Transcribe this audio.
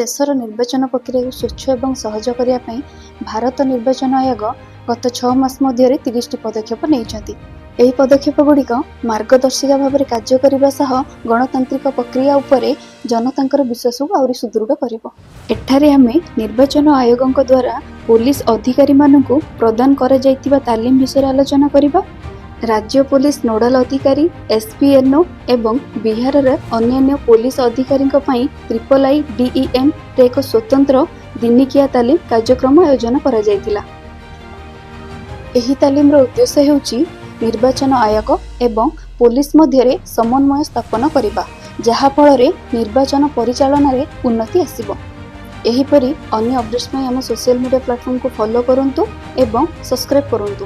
ଦେଶର ନିର୍ବାଚନ ପ୍ରକ୍ରିୟାକୁ ସ୍ୱଚ୍ଛ ଏବଂ ସହଜ କରିବା ପାଇଁ ଭାରତ ନିର୍ବାଚନ ଆୟୋଗ ଗତ 6 ମାସ ମଧ୍ୟରେ 30ଟି ପଦକ୍ଷେପ ନେଇଛନ୍ତି। ଏହି ପଦକ୍ଷେପ ଗୁଡ଼ିକ ମାର୍ଗଦର୍ଶିକା ଭାବରେ କାର୍ଯ୍ୟ କରିବା ସହ ଗଣତାନ୍ତ୍ରିକ ପ୍ରକ୍ରିୟା ଉପରେ ଜନତାଙ୍କର ବିଶ୍ୱାସକୁ ଆହୁରି ସୁଦୃଢ଼ କରିବ। ଏଠାରେ ଆମେ ନିର୍ବାଚନ ଆୟୋଗଙ୍କ ଦ୍ୱାରା ପୋଲିସ ଅଧିକାରୀମାନଙ୍କୁ ପ୍ରଦାନ କରାଯାଇଥିବା ତାଲିମ ବିଷୟରେ ଆଲୋଚନା କରିବା। ରାଜ୍ୟ ପୋଲିସ ନୋଡାଲ ଅଧିକାରୀ, ଏସ୍ପିଏନ୍ଓ ଏବଂ ବିହାରର ଅନ୍ୟାନ୍ୟ ପୋଲିସ ଅଧିକାରୀଙ୍କ ପାଇଁ IIIDEM ରେ ଏକ ସ୍ୱତନ୍ତ୍ର ଦିନିକିଆ ତାଲିମ କାର୍ଯ୍ୟକ୍ରମ ଆୟୋଜନ କରାଯାଇଥିଲା। ଏହି ତାଲିମର ଉଦ୍ଦେଶ୍ୟ ହେଉଛି ନିର୍ବାଚନ ଆୟୋଗ ଏବଂ ପୋଲିସ ମଧ୍ୟରେ ସମନ୍ୱୟ ସ୍ଥାପନ କରିବା, ଯାହାଫଳରେ ନିର୍ବାଚନ ପରିଚାଳନାରେ ଉନ୍ନତି ଆସିବ। ଏହିପରି ଅନ୍ୟ ଅପଡେଟ୍ସ ପାଇଁ ଆମ ସୋସିଆଲ ମିଡ଼ିଆ ପ୍ଲାଟଫର୍ମକୁ ଫଲୋ କରନ୍ତୁ ଏବଂ ସବସ୍କ୍ରାଇବ୍ କରନ୍ତୁ।